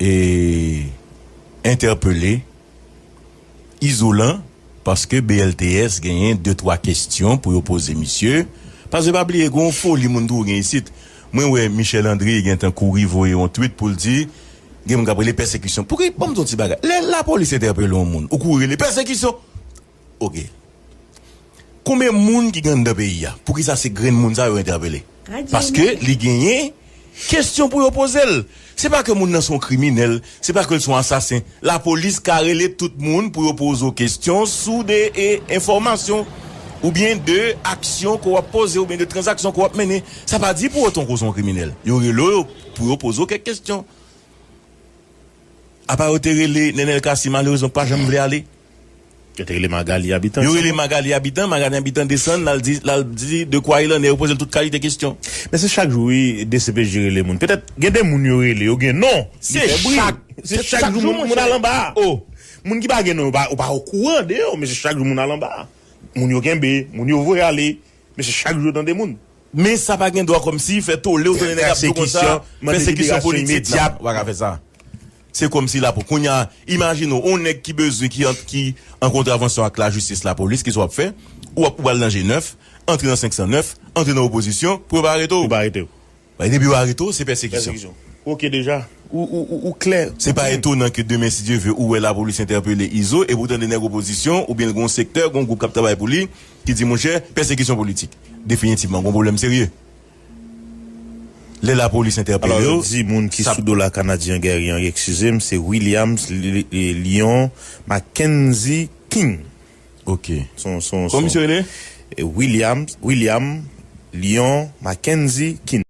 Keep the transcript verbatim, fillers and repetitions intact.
e, entèpele Izolan, paske B L T S genyen de twa kesyon pou yo poze misye. Paske pa bliye, gen yon foli moun tou gen isit. Mwen wè Michel André gentan kouri voye yon tweet pou l di, gen moun k ap rele pèsekisyon. Pouki, ban m di yon ti bagay. Lè lapolis entèpele yon moun, ou kouri rele pèsekisyon. Ok. Konbyen moun ki gen anndan peyi a? Poukisa se grenn moun sa yo entèpele? Paske li genyen kesyon pou yo poze l. Se pa ke moun nan se yon kriminèl, se pa ke l se yon asasen. Lapolis ka rele tout moun pou yo poze w kesyon sou de, e, enfòmasyon oubyen de aksyon ke w ap poze oubyen de tranzaksyon ke w ap mennen. Sa pa di pou otan ke w se yon kriminèl. Yo rele w pou yo poze w kèk kesyon. Apa yo te rele Nenel Cassy, malerezman, pa janm vle ale. Yo te rele Magali Habitant. Yo rele Magali Habitan, Magali Habitan desann, l al di, l al di de quoi il en est, yo poze l tout kalite kesyon. Men se chak jou, wi, D C P J rele moun. Petèt, gen de moun yo rele, yo gen non. Se chak, se chak jou moun, moun al anba. Oh. Moun ki pa gen non, ou pa, ou pa okouran de yo, men se chak jou moun al anba. Moun yo kenbe, moun yo voye ale, men se chak jou yo tande moun. Men sa pa gen dwa kòmsi fè tole ou tande nèg ap di w konsa, pèsekisyon politik, non, ou pa ka fè sa. Se kòmsi la pou kounye a, imajine w, yon nèg ki bezwen, ki an, ki an kontravansyon ak lajistis, lapolis, kisa w ap fè? Ou ap, ou pral nan G nèf, antre nan senk san nèf, antre nan opozisyon, pou yo pa arete w. Pou yo pa arete w. Bay depi yo arete w, se pèsekisyon. Pèsekisyon. Ok, deja. Ou, ou, ou, ou klè. Se pa etonan ke demen, si Dye ve, ou wè lapolis entèpele Izo, epi w tande nèg opozisyon, oubyen l gen yon sektè, gen yon gwoup k ap travay pou li, ki di, monchè, pèsekisyon politik. Definitivman, gen yon pwoblèm serye. Lè lapolis entèpele yo, di moun ki sou dola kanadyen Gary Henry, eskize m, se Williams Li-, Li-, Lyon Mackenzie King. Ok. Son, son, kòman misye rele? Williams, William Lyon Mackenzie King.